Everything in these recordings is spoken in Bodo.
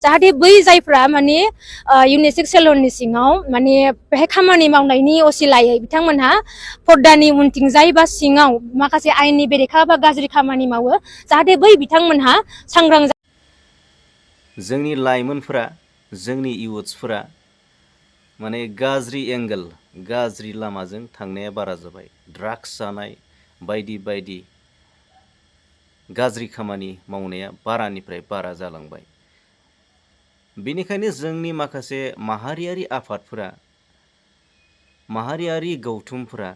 जाहाथे बै जायफ्रा माने यूनिसेक्स सेलुननि सिङाव माने बेहाय खामानि मावनायनि असिलायै बिथांमोनहा पर्दानि उनथिंजाय बा सिङाव माखासे आयेननि बेरेखा बा गाज्रि खामानि मावो जाहाथे बै बिथांमोनहा सांग्रां जोंनि लाइमोनफोरा जोंनि इयुथ्सफोरा माने गाज्रि एंगेल गाज्रि लामाजों थांनाया बारा जाबाय ड्राग्स जानाय बायदि बायदि गाज्रि खामानि मावनाया बारानिफ्राय बारा जालांबाय बेनिखायनो जोंनि माखासे माहारियारि आफादफोरा माहारियारि गौथुमफोरा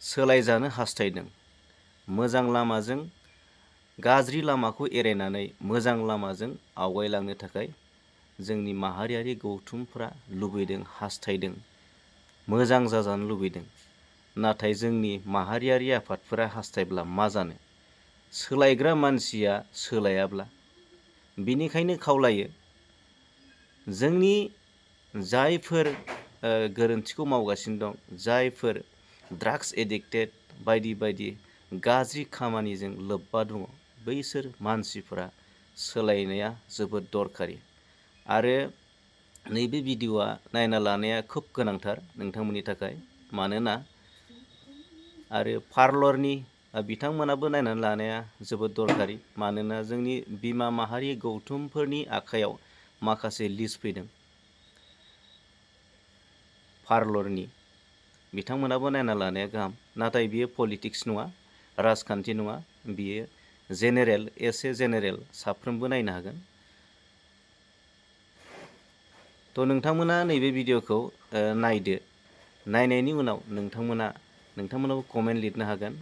सोलायजानो हास्थायदों मोजां लामाजों गाज्रि लामाखौ एरायनानै मोजां लामाजों आवगायलांनो थाखाय जोंनि माहारियारि गौथुमफोरा लुबैदों हास्थायदों मोजां जाजानो लुबैदों नाथाय जोंनि माहारियारि आफादफोरा हास्थायब्ला मा जानो सोलायग्रा मानसिया सोलायाब्ला बिनिखायनो खावलायो जोंनि जायफोर गोरोन्थिखौ मावगासिनो दं जायफोर ड्राग्स एडिक्टेड बायदि बायदि गाज्रि खामानिजों लोब्बा दङ बैसोर मानसिफोरा सोलायनाया जोबोद दरखारि आरो नैबे भिडिअ'आ नायना लानाया खोब गोनांथार नोंथांमोननि थाखाय मानोना आरो पार्लरनि बिथांमोनाबो नायनानै लानाया जोबोद दरखारि मानोना जोंनि बिमा माहारि गौथुमफोरनि आखायाव माखासे लिस्ट फैदों पार्लरनि बिथांमोनाबो नायना लानाया गाहाम नाथाय बियो पलिटिक्स नङा राजखान्थि नङा बियो जेनेरेल एसे जेनेरेल साफ्रोमबो नायनो हागोन थ' नोंथांमोना नैबे भिडिअ'खौ नायदो नायनायनि उनाव नोंथांमोनाबो कमेन्ट लिरनो हागोन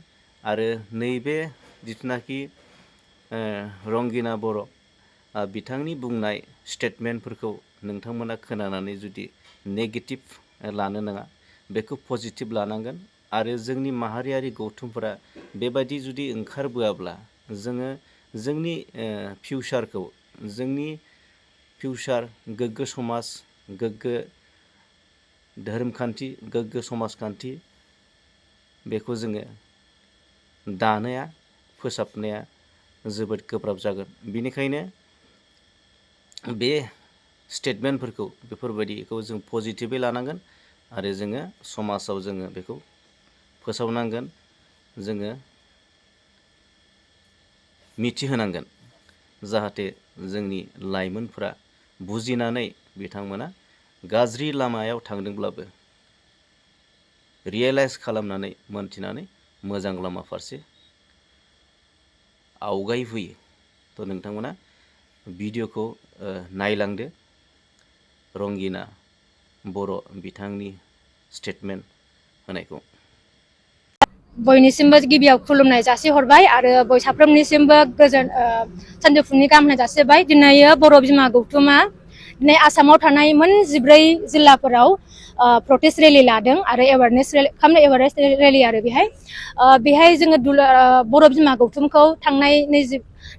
आरो नैबे जिथुनाखि रंगिना बर' बिथांनि बुंनाय स्टेटमेन्टफोरखौ नोंथांमोना खोनानानै जुदि नेगेटिभ लानो नाङा बेखौ पजिटिभ लानांगोन आरो जोंनि माहारियारि गौथुमफोरा बेबायदि जुदि ओंखारबोआब्ला जोङो जोंनि फिउचारखौ जोंनि फिउचार गोग्गो समाज गोग्गो धोरोमखान्थि गोग्गो समाजखान्थि बेखौ जोङो दानाया फोसाबनाया जोबोद गोब्राब जागोन बेनिखायनो बे स्टेटमेन्टफोरखौ बेफोरबायदिखौ जों पजिटिभै लानांगोन आरो जोङो समाजाव जोङो बेखौ फोसावनांगोन जोङो मिथिहोनांगोन जाहाथे जोंनि लाइमोनफोरा बुजिनानै बिथांमोना गाज्रि लामायाव थांदोंब्लाबो रियेलाइज खालामनानै मोनथिनानै मोजां लामा फारसे आवगायबोयो थ' नोंथांमोना भिडिअ'खौ नायलांदो रंगिना बर' बिथांनि स्टेटमेन्ट होनायखौ बयनिसिमबो गिबियाव खुलुमनाय जासिहरबाय आरो बय साफ्रोमनिसिमबो गोजोन सानजौफुनि गाहाम हामलायनाय जासिबाय दिनै बर' बिमा गौथुमा दिनै आसामाव थानाय मोन 14 जिल्लाफोराव प्रटेस्ट रेलि लादों आरो एवारनेस रेलि आरो बेहाय जोङो बर' बिमा गौथुमखौ थांनाय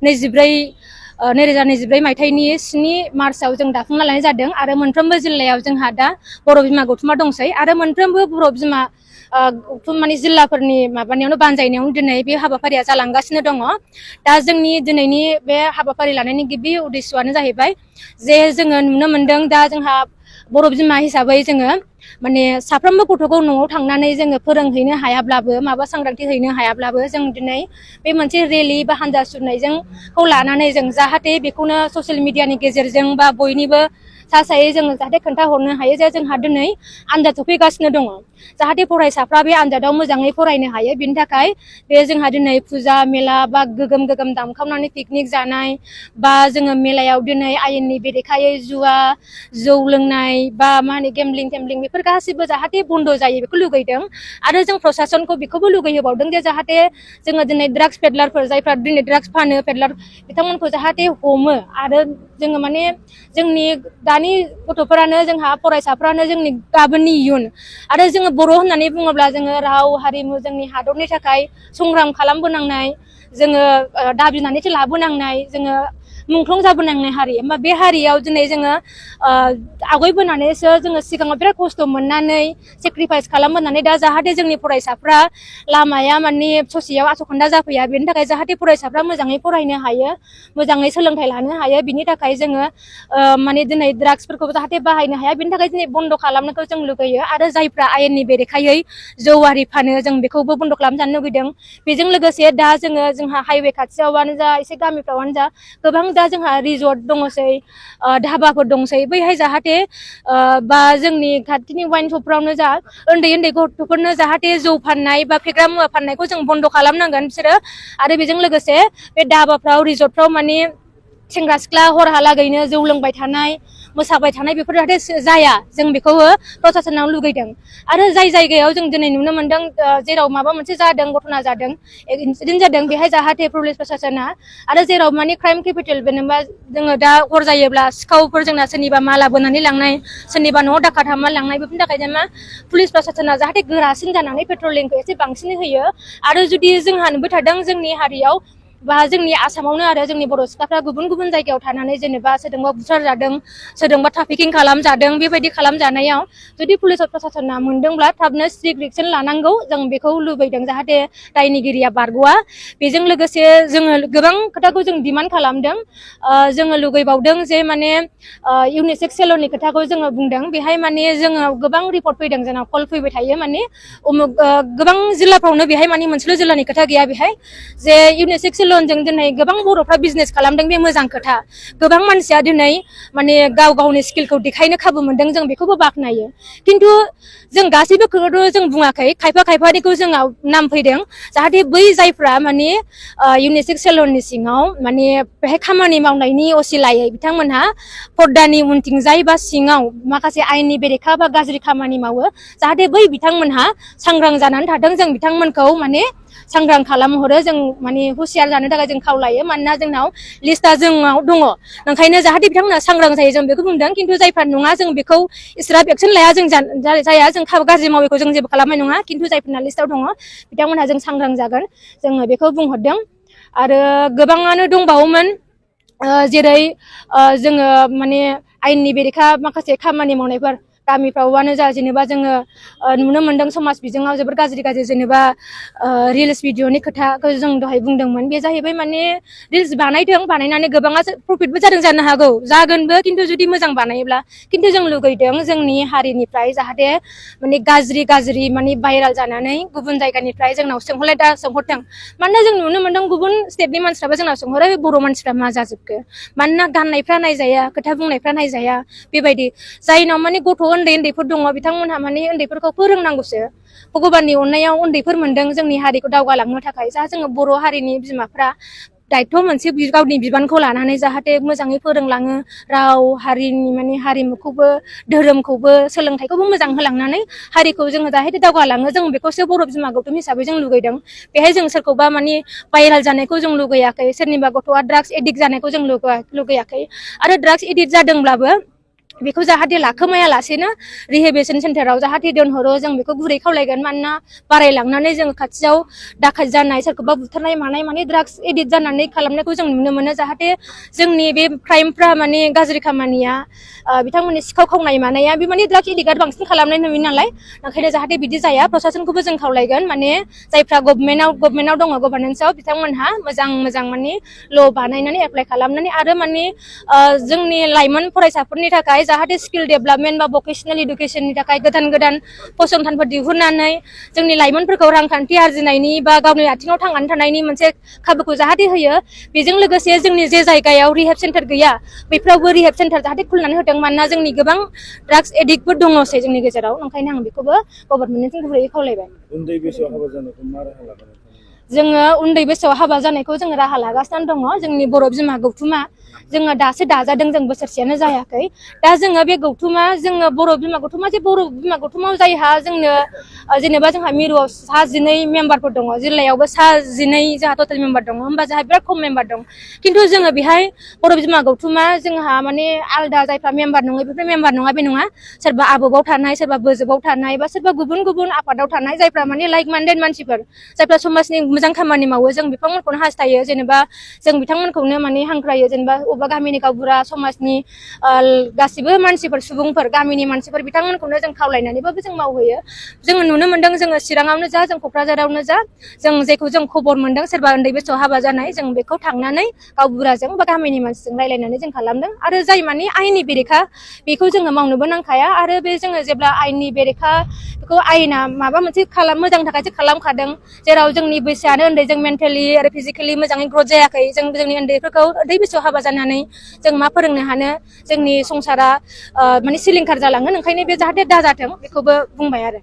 2024 मायथाइनि 7 मार्चआव जों दाफुंना लानाय जादों आरो मोनफ्रोमबो जिल्लायाव जोंहा दा बर' बिमा गौथुमा दंसै आरो मोनफ्रोमबो बर' बिमा गौथुम माने जिल्लाफोरनि माबानायावनो बानजायनायावनो दिनै बे हाबाफारिया जालांगासिनो दङ दा जोंनि दिनैनि बे हाबाफारि लानायनि गिबि उद्देश्यआनो जाहैबाय जे जोङो नुनो मोनदों दा जोंहा बर' बिमा हिसाबै जोङो माने साफ्रोमबो गथ'खौ न'आव थांनानै जोङो फोरोंहैनो हायाब्लाबो माबा सांग्रांथि हैनो हायाब्लाबो जों दिनै बे मोनसे रेलि बा हान्जा सुरनायजोंखौ लानानै जों जाहाथे बेखौनो ससियेल मिडियानि गेजेरजों बा बयनिबो सासायै जोङो जाहाथे खोन्थाहरनो हायो जे जोंहा दिनै आनजाद सफैगासिनो दङ जाहाथे फरायसाफ्रा बे आनजादाव मोजाङै फरायनो हायो बिनि थाखाय बे जोंहा दिनै फुजा मेला बा गोगोम दामखावनानै पिकनिक जानाय बा जोङो मेलायाव दिनै आयेननि बेरेखायै जुवा जौ लोंनाय बा मा होनो गेमलिं बेफोर गासिबो जाहाथे बन्द जायो बेखौ लुगैदों आरो जों प्रसासनखौ बेखौबो लुगैहोबावदों जे जाहाथे जोङो दिनै ड्राग्स पेडलारफोर जायफ्रा दिनै ड्राग्स फानो पेडलार बिथांमोनखौ जाहाथे हमो आरो जोङो माने जोंनि दानि गथ'फोरानो जोंहा फरायसाफ्रानो जोंनि गाबोननि इयुन आरो जोङो बर' होननानै बुङोब्ला जोङो राव हारिमु जोंनि हादरनि थाखाय संग्राम खालामबोनांनाय जोङो दाबिनानैसो लाबोनांनाय जोङो मुंख्लं जाबोनांनाय हारि होमबा बे हारियाव दिनै जोङो आवगायबोनानैसो जोङो सिगाङाव बिराद खस्थ' मोननानै सेक्रिफाइस खालामबोनानै दा जाहाथे जोंनि फरायसाफ्रा लामाया माने ससेयाव आसखान्दा जाफैया बेनि थाखाय जाहाथे फरायसाफ्रा मोजाङै फरायनो हायो मोजाङै सोलोंथाइ लानो हायो बिनि थाखाय जोङो माने दिनै ड्राग्सफोरखौ जाहाथे बाहायनो हाया बिनि थाखाय दिनै बन्द' खालामनायखौ जों लुगैयो आरो जायफ्रा आयेननि बेरेखायै जौआरि फानो जों बेखौबो बन्द' खालामजानो लुगैदों बेजों लोगोसे दा जोंहा हाइवे खाथियावनो जा एसे गामिफ्रावनो जा गोबां दा जोंहा रिजर्ट दङसै धाबाफोर दंसै बैहाय जाहाथे बा जोंनि खाथिनि वाइन शपफ्रावनो जा उन्दै उन्दै गथ'फोरनो जाहाथे जौ फाननाय बा फेग्रा मुवा फाननायखौ जों बन्द' खालामनांगोन बिसोरो आरो बेजों लोगोसे बे धाबाफ्राव रिजर्टफ्राव माने सेंग्रा सिख्ला हरहालागैनो जौ लोंबाय थानाय मोसाबाय थानाय बेफोर जाहाथे जाया जों बेखौबो प्रसासनाव लुगैदों आरो जाय जायगायाव जों दिनै नुनो मोनदों जेराव माबा मोनसे जादों घटना जादों इनसिडेन्ट जादों बेहाय जाहाथे पुलिस प्रसासना आरो जेराव माने क्राइम केपिटेल जेनेबा जोङो दा हर जायोब्ला सिखावफोर जोंना सोरनिबा माला बोनानै लांनाय सोरनिबा न'आव दाखार हाबनानै लांनाय बेफोरनि थाखाय जेनेबा पुलिस प्रसासना जाहाथे गोरासिन जानानै पेट्रलिंखौ एसे बांसिनै होयो आरो जुदि जोंहा नुबाय थादों जोंनि हारियाव बा जोंनि आसामावनो आरो जोंनि बर' सिख्लाफ्रा गुबुन गुबुन जायगायाव थानानै जेनेबा सोरजोंबा बुथारजादों सोरजोंबा ट्राफिकिं खालामजादों बेबायदि खालामजानायाव जुदि पुलिस प्रसासना मोनदोंब्ला थाबनो स्ट्रिक्ट एक्सन लानांगौ जों बेखौ लुबैदों जाहाथे दायनिगिरिया बारग'आ बेजों लोगोसे जोङो गोबां खोथाखौ जों डिमान्ड खालामदों जोङो लुगैबावदों जे माने इउनिसेक्स सेलननि खोथाखौ जोङो बुंदों बेहाय माने जोङो गोबां रिपर्ट फैदों जोंनाव कल फैबाय थायो माने गोबां जिल्लाफ्रावनो बेहाय माने मोनसेल' जिल्लानि खोथा गैया बेहाय जे इउनिसेक्स सेलनजों दिनै गोबां बर'फ्रा बिजनेस खालामदों बे मोजां खोथा गोबां मानसिया दिनै माने गाव गावनि स्किलखौ देखायनो खाबु मोनदों जों बेखौबो बाख्नायो खिन्थु जों गासैबो खोथाखौ जों बुङाखै खायफानिखौ जोंनाव नाम फैदों जाहाथे बै जायफ्रा माने इउनिसेक्स सेलननि सिङाव माने बेहाय खामानि मावनायनि असिलायै बिथांमोनहा पर्दानि उनथिंजाय बा सिङाव माखासे आयेननि बेरेखा बा गाज्रि खामानि मावो जाहाथे बै बिथांमोनहा सांग्रां जानानै थाथों जों बिथांमोनखौ माने सांग्रां खालामहरो जों माने हुसियार जानो थाखाय जों खावलायो मानोना जोंनाव लिस्टआ जोंनाव दङ ओंखायनो जाहाथे बिथांमोना सांग्रां जायो जों बेखौ बुंदों खिन्थु जायफ्रा नङा जों बेखौ इसिग्राब एक्सन लाया जों जाया जों गाज्रि मावैखौ जों जेबो खालामनाय नङा खिन्थु जायफोरना लिस्टआव दङ बिथांमोनहा जों सांग्रां जागोन जोङो बेखौ बुंहरदों आरो गोबाङानो दंबावोमोन जेरै जोङो माने आयेननि बेरेखा माखासे खामानि मावनायफोर गामिफ्रावनो जा जेनेबा जोङो नुनो मोनदों समाज बिजोङाव जोबोर गाज्रि जेनेबा रिल्स भिडिअनि खोथाखौ जों दहाय बुंदोंमोन बे जाहैबाय माने रिल्स बानायदों बानायनानै गोबाङा प्रफिटबो जादों जानो हागौ जागोनबो खिन्थु जुदि मोजां बानायोब्ला खिन्थु जों लुगैदों जोंनि हारिनिफ्राय जाहाथे माने गाज्रि माने भाइराल जानानै गुबुन जायगानिफ्राय जोंनाव सोंहरथों मानोना जों नुनो मोनदों गुबुन स्टेटनि मानसिफ्राबो जोंनाव सोंहरो बर' मानसिफ्रा मा जाजोबखो मानोना गाननायफ्रा नायजाया खोथा बुंनायफ्रा नायजाया बेबायदि जायनाव माने गथ' उन्दैफोर दङ बिथांमोनहा माने उन्दैफोरखौ फोरोंनांगौसो भगबाननि अननायाव उन्दैफोर मोनदों जोंनि हारिखौ दावगालांनो थाखाय जा जोङो बर' हारिनि बिमाफ्रा दायथ' मोनसे गावनि बिबानखौ लानानै जाहाथे मोजाङै फोरोंलाङो राव हारिनि माने हारिमुखौबो धोरोमखौबो सोलोंथाइखौबो मोजां होलांनानै हारिखौ जोङो जाहाथे दावगालाङो जों बेखौसो बर' बिमा गौतुम हिसाबै जों लुगैदों बेहाय जों सोरखौबा माने भाइराल जानायखौ जों लुगैयाखै सोरनिबा गथ'आ ड्राग्स एडिक्ट जानायखौ जों लुगैयाखै आरो ड्राग्स एडिक्ट जादोंब्लाबो बेखौ जाहाथे लाखोमायालासेनो रिहेबिलिटेसन सेन्टाराव जाहाथे दोनहरो जों बेखौ गुरै खावलायगोन मानोना बारायलांनानै जोङो खाथियाव दाखाल जानाय सोरखौबा बुथारनाय मानाय माने ड्राग्स एडिक्ट जानानै खालामनायखौ जों नुनो मोनो जाहाथे जोंनि बे क्राइमफ्रा माने गाज्रि खामानिया बिथांमोननि सिखाव खावनाय मानाया बे माने ड्राग्स एडिक्टआ बांसिन खालामनाय नुयो नालाय ओंखायनो जाहाथे बिदि जाया प्रसासनखौबो जों खावलायगोन माने जायफ्रा गभर्नमेन्टआव दङ गभर्नेन्सआव बिथांमोनहा मोजां माने ल' बानायनानै एप्लाइ खालामनानै आरो माने जोंनि लाइमोन फरायसाफोरनि थाखाय जाहाथे स्किल डेभेलपमेन्ट बा भकेसनेल इडुकेसननि थाखाय गोदान फसंथानफोर दिहुननानै जोंनि लाइमोनफोरखौ रांखान्थि आरजिनायनि बा गावनि आथिङाव थांनानै थानायनि मोनसे खाबुखौ जाहाथे होयो बेजों लोगोसे जोंनि जे जायगायाव रिहेब सेन्टार गैया बेफोरावबो रिहेब सेन्टार जाहाथे खुलिनानै होदों मानोना जोंनि गोबां ड्राग्स एडिक्टफोर दङसै जोंनि गेजेराव ओंखायनो आं बेखौबो गभर्नमेन्टजों गुबैयै खावलायबाय उन्दै बैसोआव हाबा जानायखौ मा राहा लागोन जोङो उन्दै बैसोआव हाबा जानायखौ जोङो राहा लागासिनो दङ जोंनि बर' बिमा गौथुमा जोङो दासो दाजादों जों बोसोरसेयानो जायाखै दा जोङो बे गौथुमा जोङो बर' बिमा गौथुमा जे बर' बिमा गौथुमाव जायहा जोंनो जेनेबा जोंहा मिरुआव 12 मेम्बारफोर दङ जिल्लायावबो 12 जोंहा टटेल मेम्बार दङ होमबा जोंहा बिराद खम मेम्बार दं खिन्थु जोङो बेहाय बर' बिमा गौथुमा जोंहा माने आलदा जायफ्रा मेम्बार नङै बेफोर मेम्बार नङा बे नङा सोरबा आबोबाव थानाय सोरबा बोजोबाव थानाय बा सोरबा गुबुन आफादाव थानाय जायफ्रा माने लाइक माइन्डेड मानसिफोर जायफ्रा समाजनि मोजां खामानि मावो जों बिथांमोनखौनो हास्थायो जेनेबा जों बिथांमोनखौनो माने हांख्रायो जेनेबा अबा गामिनि गावबुरा समाजनि गासिबो मानसिफोर सुबुंफोर गामिनि मानसिफोर बिथांमोनखौनो जों खावलायनानैबाबो जों मावहोयो जोङो नुनो मोनदों जोङो चिराङावनो जा जों क'क्राझारावनो जा जों जेखौ जों खबर मोनदों सोरबा उन्दै बैसोआव हाबा जानाय जों बेखौ थांनानै गावबुराजों बा गामिनि मानसिजों रायलायनानै जों खालामदों आरो जाय माने आयेननि बेरेखा बेखौ जोङो मावनोबो नांखाया आरो बे जोङो जेब्ला आयेननि बेरेखा बेखौ आयेना माबा मोनसे मोजांनि थाखायसो खालामखादों जेराव जोंनि बैसोआनो उन्दै जों मेन्टेलि आरो फिजिकेलि मोजाङै ग्रथ जायाखै जों जोंनि उन्दैफोरखौ उन्दै बैसोआव हाबा जानानै जों मा फोरोंनो हानो जोंनि संसारा माने सिलिंखार जालांगोन ओंखायनो बे जाहाथे दाजाथों बेखौबो बुंबाय आरो